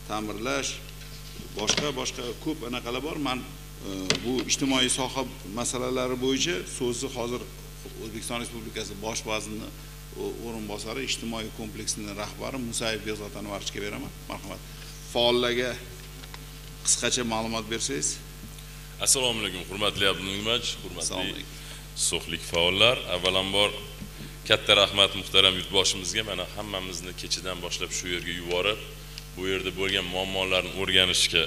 ta'mirlash, boshqa ko'p anaqalar bor. Men bu ijtimoiy soha masalalari bo'yicha so'zni hozir O'zbekiston Respublikasi Bosh vazirining o'rinbosari, ijtimoiy kompleksining rahbari Musayev Behzod Anvarovichga beraman. Marhamat. Faollarga qisqacha ma'lumot bersangiz. Assalomu alaykum, hurmatli Abdunig'match, hurmatli so'xlik faollar. Avvalambor katta rahmat muhtaram yurtboshimizga, mana hammamizni kechadan boshlab shu yerga yuborib, bu yerda bo'lgan muammolarni o'rganishga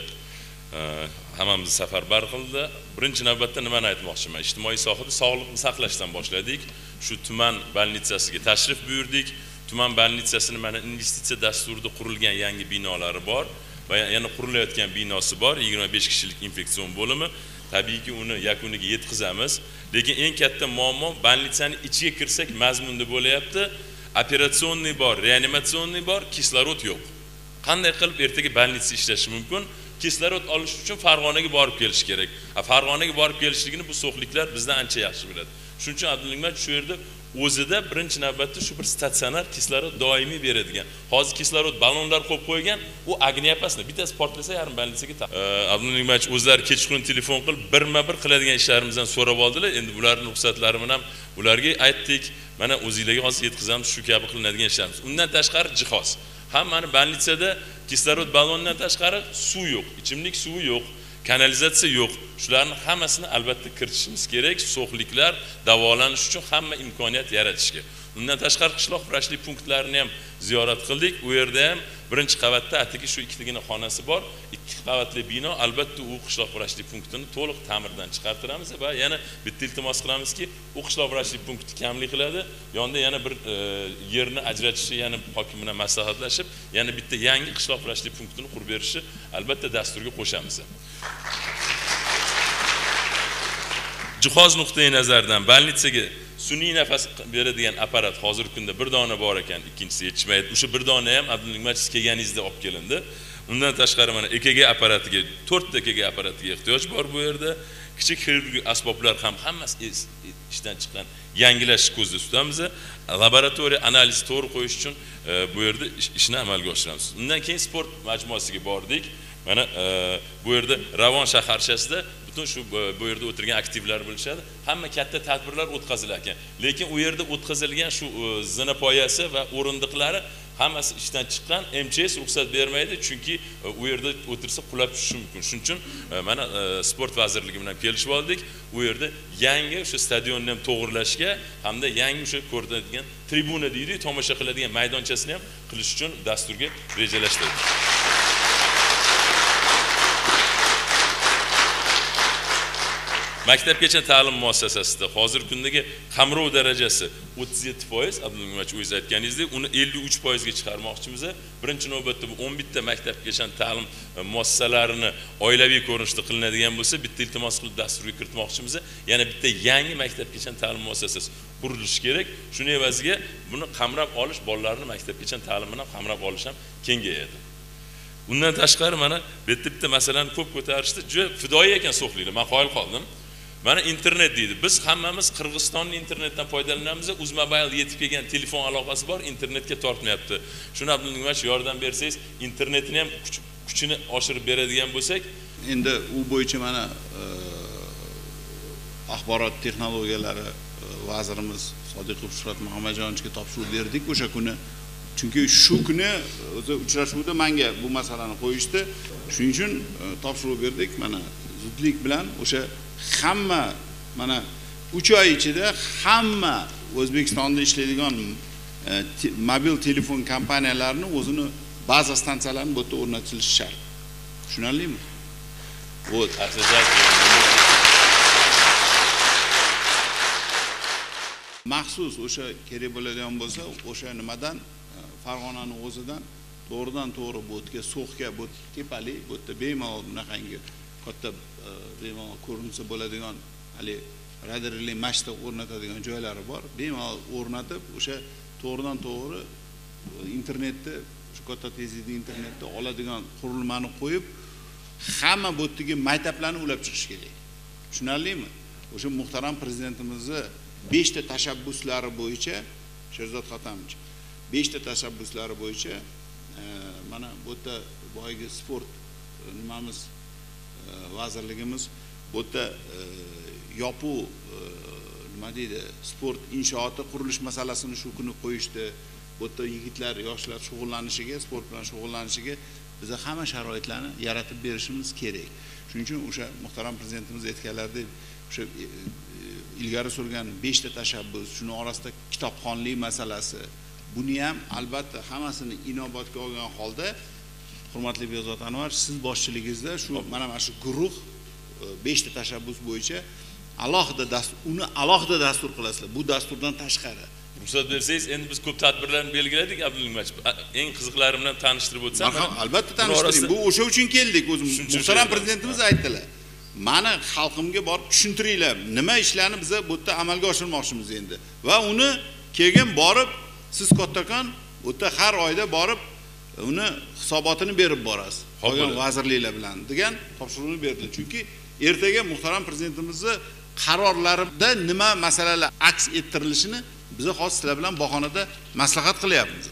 hammamizni safarbar qildi. Birinchi navbatda nimani aytmoqchiman? Ijtimoiy sohada sog'liqni saqlashdan boshladik. Shu tuman bolnitsasiga tashrif buyurdik. Tuman bolnitsasini mana investitsiya dasturida qurilgan yangi binolari bor va yana qurilayotgan binosi bor, 25 kishilik infeksion bo'limi. Tabiiyki uni yakuniga yetkazamiz. Lekin eng katta muammo bolnitsani ichiga kirsak mazmunda bo'layapti. Operatsionniy bor, reanimatsionniy bor, kislorod yo'q. Qanday qilib ertaga bolnitsa ishlashi mumkin? Kislorod olish uchun Farg'onaga borib kelish kerak. Farg'onaga borib kelishligini bu so'xliklar bizdan ancha yaxshi biladi. Shuning uchun Abdunig'mat shu yerda o'zida birinchi navbatda shu bir statsionar kislorod doimiy beradigan. Hozir kislorod ballonlar qo'yib qo'ygan, u огнеопасный. Bittasi portlasa yarim bolnitsaga. Abdunig'mat o'zlari kechqurun telefon qilib birma-bir qiladigan ishlarimizdan so'rab oldilar. Endi bularning ruxsatlari bilan ularga aytdik. Mana o'zingizlarga hozir yetkazamiz shu kabi qilinadigan ishlarimiz. Undan tashqari jihoz. Hammani bolnitsada kislorod ballonidan tashqari suv yo'q, ichimlik suvi yo'q, kanalizatsiya yo'q. Shularning hammasini albatta kiritishimiz kerak. So'xliklar davolanish uchun hamma imkoniyat yaratishga. Undan tashqari qishloq vrachlik punktlarini ham ziyorat qildik. U yerda ham birinchi qavatda atigi shu ikkitagina xonasi bor, 2 qavatli bino. Albatta u qishloq vrachlik punktini to'liq ta'mirdan chiqartiramiz va yana bitta iltimos qilamizki, u qishloq vrachlik punkti kamlik qiladi. Yonda yana bir yerni ajratishni yana hokim bilan maslahatlashib, yana bitta yangi qishloq vrachlik punktini qurib berishni albatta dasturga qo'shamiz. Jihoz nuqtai nazaridan bolnitsaga sun'iy nafas beradigan apparat hozirgi kunda bir dona bor ekan, ikkinchisi yetishmaydi. O'sha bir dona ham Abdunig'mat siz kelganingizda olib kelindi. Undan tashqari mana EKG apparatiga, 4 ta EKG apparatiga ehtiyoj bor bu yerda. Kichik xirurgik asboblar ham hammasi ishdan chiqqan, yangilash ko'zda tutamiz. Laboratoriya analiz to'g'ri qo'yish uchun bu yerda ishni amalga oshiramiz. Undan keyin sport majmuasiga bordik. Mana bu yerda Ravon shaharchasida butun shu bu yerda o'tirgan aktivlar bilishadi. Hamma katta tadbirlar o'tkazilar ekan. Lekin u yerda o'tkazilgan shu zina poyasi va o'rindiqlari hammasi ishdan chiqqan. MCS ruxsat bermaydi, chunki u yerda o'tirsa qulab tushishi mumkin. Shuning uchun mana sport vazirligi bilan kelishib oldik. U yerda yangi o'sha stadionni ham to'g'rilashga hamda yangi o'sha ko'rinadigan tribuna deydi, tomosha qiladigan maydonchasini ham qilish uchun dasturga rejalashtirdik. Maktabgacha ta'lim muassasasida hozirgi kundagi qamrov darajasi 37%, Abdunig'mat o'zingiz aytganingizdek, uni 53% ga chiqarmoqchimiz. Birinchi navbatda bu 11 ta maktabgacha ta'lim muassasalarini oilaviy ko'rinishda qilinadigan bo'lsa, bitta iltimos qilib dasturga kiritmoqchimiz. Yana bitta yangi maktabgacha ta'lim muassasasi qurilishi kerak. Shuning evaziga buni qamrab olish, bolalarni maktabgacha ta'lim bilan qamrab olish ham kengayadi. Undan tashqari mana bu yerda bitta masalani ko'p ko'tarishdi. Juda fidoyi ekan so'xliklar. Men qoyil qoldim. Mana internet deydi. Biz hammamiz Qirg'izistonning internetdan foydalanamiz. Uzmobile yetib kelgan telefon aloqasi bor, internetga tortmayapti. Shuni Abdunig'mat yordam bersangiz, internetini ham kuchini oshirib beradigan bo'lsak. Endi u bo'yicha mana axborot texnologiyalari vazirimiz Sodiqov Shuhrat Muhammadjonovichga topshiriq berdik o'sha kuni. Chunki shu kuni o'zi uchrashuvda menga bu masalani qo'yishdi. Shuning uchun topshiriq berdik. Mana zudlik bilan o'sha hamma mana 3 oy ichida hamma O'zbekistonda ishlaydigan mobil telefon kompaniyalarini o'zini baza stansiyalarini bu yerda o'rnatilishi shart. Tushunarlimi? Вот. Maxsus o'sha kerak bo'ladigan bo'lsa, o'sha nimadan Farg'onani o'zidan to'g'ridan to'g'ri bu yerga So'xga, bu tepalik, bu yerda bemalol bunaqangi katta bemalol ko'rinsa bo'ladigan hali radarli mashta o'rnatadigan joylari bor. Bemalol o'rnatib, o'sha to'g'ridan to'g'ri internetni, shu katta tezlikli internetni oladigan qurilmani qo'yib, hamma bu yerdagi maktablarni ulab chiqish kerak. Tushunarlimi? O'sha muhtaram prezidentimizni 5 ta tashabbuslari bo'yicha, Sherzod Hotamovich 5 ta tashabbuslari bo'yicha mana bu yerda boyagi sport nimamiz vazirligimiz bu yerda yopiq nima deydi sport inshooti qurilish masalasini shu kuni qo'yishdi. Bu yerda yigitlar, yoshlar shug'ullanishiga, sport bilan shug'ullanishiga biz hamma sharoitlarni yaratib berishimiz kerak. Shuning uchun o'sha muhtaram prezidentimiz aytganlaridek, o'sha ilgari surgan 5 ta tashabbus, shuni orasida kitobxonlik masalasi, buni ham albatta hammasini inobatga olgan holda hurmatli Behzod Anvar, siz boshchiligingizda shu mana shu guruh 5 ta tashabbus bo'yicha alohida dastur, uni alohida dastur qilasizlar. Bu dasturdan tashqari. Ruxsat bersangiz, endi biz ko'p tadbirlarni belgiladik, Abdulla, eng qiziqlari bilan tanishtirib o'tsam. Albatta tanishtiring. Bu o'sha uchun keldik o'zimiz. Muhtaram prezidentimiz aytdilar. Mani xalqimga borib tushuntiringlar, nima ishlarni biz bu yerda amalga oshirmoqchimiz endi. Va uni keyin borib siz kattakon bu yerda har oyda borib uni hisobotini berib borasiz. Qolgan vazirliklar bilan degan topshiriqni berdilar. Chunki ertaga muhtaram prezidentimizni qarorlarida nima masalalar aks ettirilishini biz hozir sizlar bilan bahonada maslahat qilyapmiz.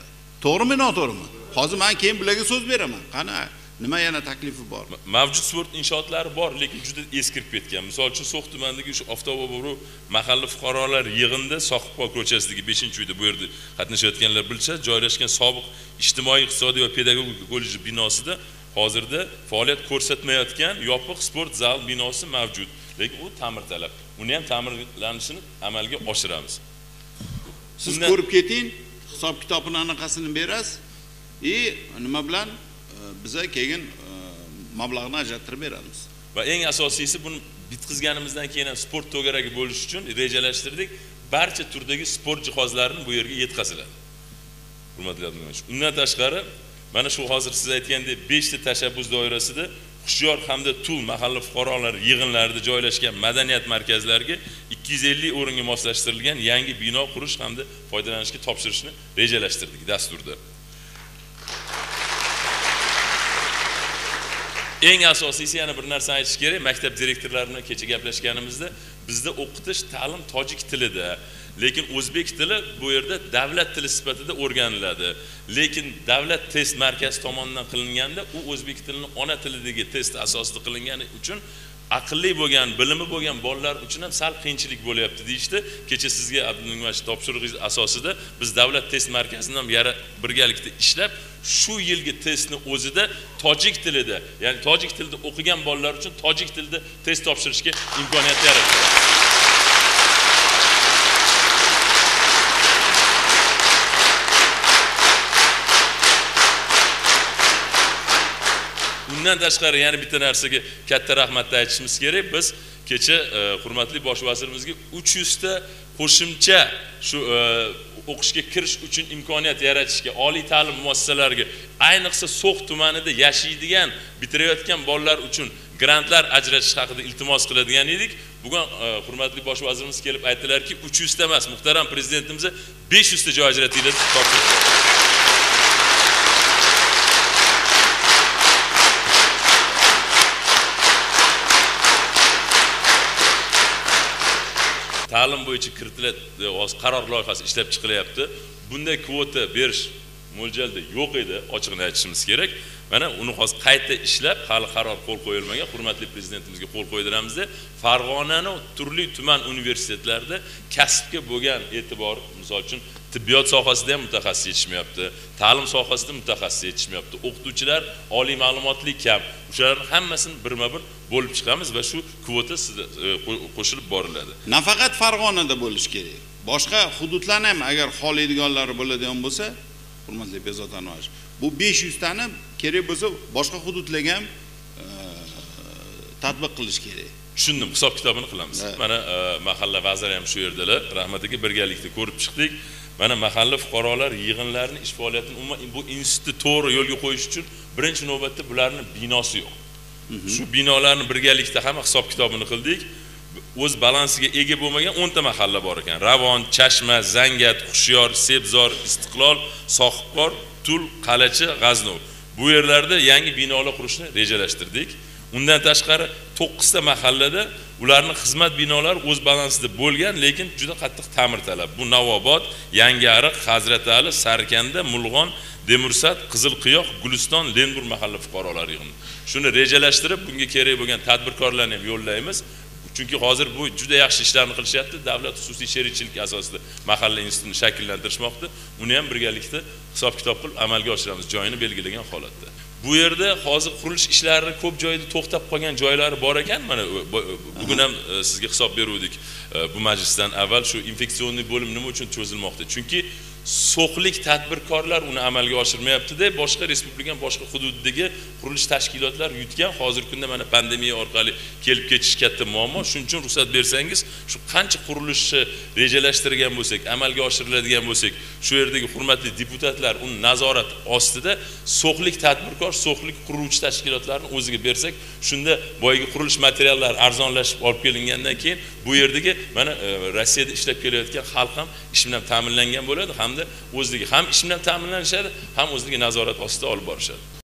To'g'rimi, noto'g'rimi? Hozir men keyin bularga so'z beraman. Qani, nima yana taklifi bor? Mavjud sport inshootlari bor, lekin juda eskirib ketgan. Misol uchun So'x tumanidagi o'sha Oftob Obro mahalla fuqarolar yig'inida Sohibqor ko'chasidagi 5-uyda bu yerda qatnashayotganlar bilsa, joylashgan sobiq ijtimoiy, iqtisodiy va pedagogika kolleji binosida hozirda faoliyat ko'rsatmayotgan yopiq sport zal binosi mavjud. Lekin u ta'mir talab. Uni ham ta'mirlanishini amalga oshiramiz. Siz ko'rib keting, hisob kitobini anaqasini berasiz, nima bilan biza keyin mablag'ni ajrattirib beramiz. Va eng asosiysi buni bitqizganimizdan keyin ham sport to'garagi bo'lish uchun rejalashtirdik. Barcha turdagi sport jihozlarini bu yerga yetkaziladi. Hurmatli abonentlar, undan tashqari mana shu hozir siz aytgandek 5 ta tashabbus doirasida Hushyor hamda Tul mahalla fuqarolar yig'inlarida joylashgan madaniyat markazlariga 250 o'ringa moslashtirilgan yangi bino qurish hamda foydalanishga topshirishni rejalashtirdik dasturda. Eng asosiysi yana bir narsani aytish kerak, maktab direktorlari bilan kecha gaplashganimizda bizda o'qitish ta'lim tojik tilida, lekin o'zbek tili bu yerda davlat tili sifatida o'rganiladi. Lekin davlat test markazi tomonidan qilinganda u o'zbek tilini ona tilidagi test asosida qilingani uchun aqlli bo'lgan, bilimi bo'lgan bolalar uchun ham sal qiyinchilik bo'lyapti deyishdi. Kecha sizga Abdulla topshirig'ingiz asosida biz davlat test markazidan ham birgalikda ishlab shu yilgi testni o'zida tojik tilida, ya'ni tojik tilida o'qigan bolalar uchun tojik tilida test topshirishga imkoniyat yaratdi. Undan tashqari yana bitta narsaga katta rahmatni aytishimiz kerak. Biz kecha hurmatli bosh vazirimizga 300 ta qo'shimcha shu o'qishga kirish uchun imkoniyat yaratishga, oliy ta'lim muassasalariga, ayniqsa So'x tumanida yashaydigan, bitirayotgan bolalar uchun grantlar ajratish haqida iltimos qiladigan edik. Bugun hurmatli bosh vazirimiz kelib aytdilarki, 300 ta emas, muhtaram prezidentimizga 500 ta joy ajratiladi deb topshirdi. Ta'lim bo'yicha kiritiladi qaror loyihasi ishlab chiqilyapti. Bunday kvota berish mo'ljalda yo'q edi, ochiqini aytishimiz kerak. Mana uni hozir qayta ishlab, hali qaror qo'l qo'yilmagan, hurmatli prezidentimizga qo'l qo'ydiramizda. Farg'onani turli tuman universitetlarida kasbga bo'lgan e'tibor, misol uchun tibbiyot sohasida ham mutaxassis yetishmayapti, ta'lim sohasida mutaxassis yetishmayapti, o'qituvchilar oliy ma'lumotli kam. O'shalarning hammasini birma-bir bo'lib chiqamiz va shu kvota qo'shilib boriladi. Nafaqat Farg'onada bo'lish kerak. Boshqa hududlarni ham agar xohlaydiganlari bo'ladigan bo'lsa, hurmatli Behzod Anvarovich, bu 500 tani kerak bo'lsa boshqa hududlarga ham tatbiq qilish kerak. Tushundim, hisob kitobini qilamiz. Mana mahalla vaziri ham shu yerdalar. Rahmat aka, birgalikda ko'rib chiqdik. Mana mahalla fuqarolar yig'inlarining ish faoliyatini umuman bu institutni to'g'ri yo'lga qo'yish uchun birinchi navbatda bularning binosi yo'q. Shu binolarni birgalikda hamma hisob kitobini qildik. O'z balansiga ega bo'lmagan 10 ta mahalla bor ekan. Ravon, Chashma, Zangat, Hushyor, Sebzor, Istiqlol, Sohibqor, Tul, Qalachi, G'aznov. Bu yerlarda yangi binolar qurishni rejalashtirdik. Undan tashqari 9 ta mahallada ularning xizmat binolari o'z balansida bo'lgan, lekin juda qattiq ta'mir talab. Bu Navobod, Yangiariq, Hazratali, Sarkanda, Mulg'on, Demursat, Qizilqiyoq, Guliston, Lenbur mahalla fuqarolari yig'ini. Shuni rejalashtirib, bunga kerak bo'lgan tadbirkorlarni ham yo'llaymiz. Chunki hozir bu juda yaxshi ishlarni qilishyapti. Davlat xususiy sherikchilik asosida mahalla institutini shakllantirishmoqda. Uni ham birgalikda hisob-kitob qilib amalga oshiramiz, joyini belgilagan holatda. Bu yerda hozir qurilish ishlari ko'p joyda to'xtab qolgan joylari bor ekan. Mana bugun ham sizga hisob beruvdik. Bu majlisdan avval shu infeksionniy bo'lim nima uchun cho'zilmoqda? Chunki so'qlik tadbirkorlar uni amalga oshirmayapti-da, boshqa respublikaning boshqa hududidagi qurilish tashkilotlari yutgan. Hozirgi kunda mana pandemiya orqali kelib ketish katta muammo. Shuning uchun ruxsat bersangiz, shu qancha qurilishni rejalashtirgan bo'lsak, amalga oshiriladigan bo'lsak, shu yerdagi hurmatli deputatlar uni nazorat ostida so'qlik tadbirkor, so'qlik quruvchi tashkilotlarni o'ziga bersak, shunda boyagi qurilish materiallari arzonlashib olib kelingandan keyin bu yerdagi mana Rossiyada ishlab kelayotgan xalq ham ish bilan ta'minlangan bo'ladi, hamda o'zligi ham ish bilan ta'minlanishadi, ham o'zligi nazorat ostida olib borishadi.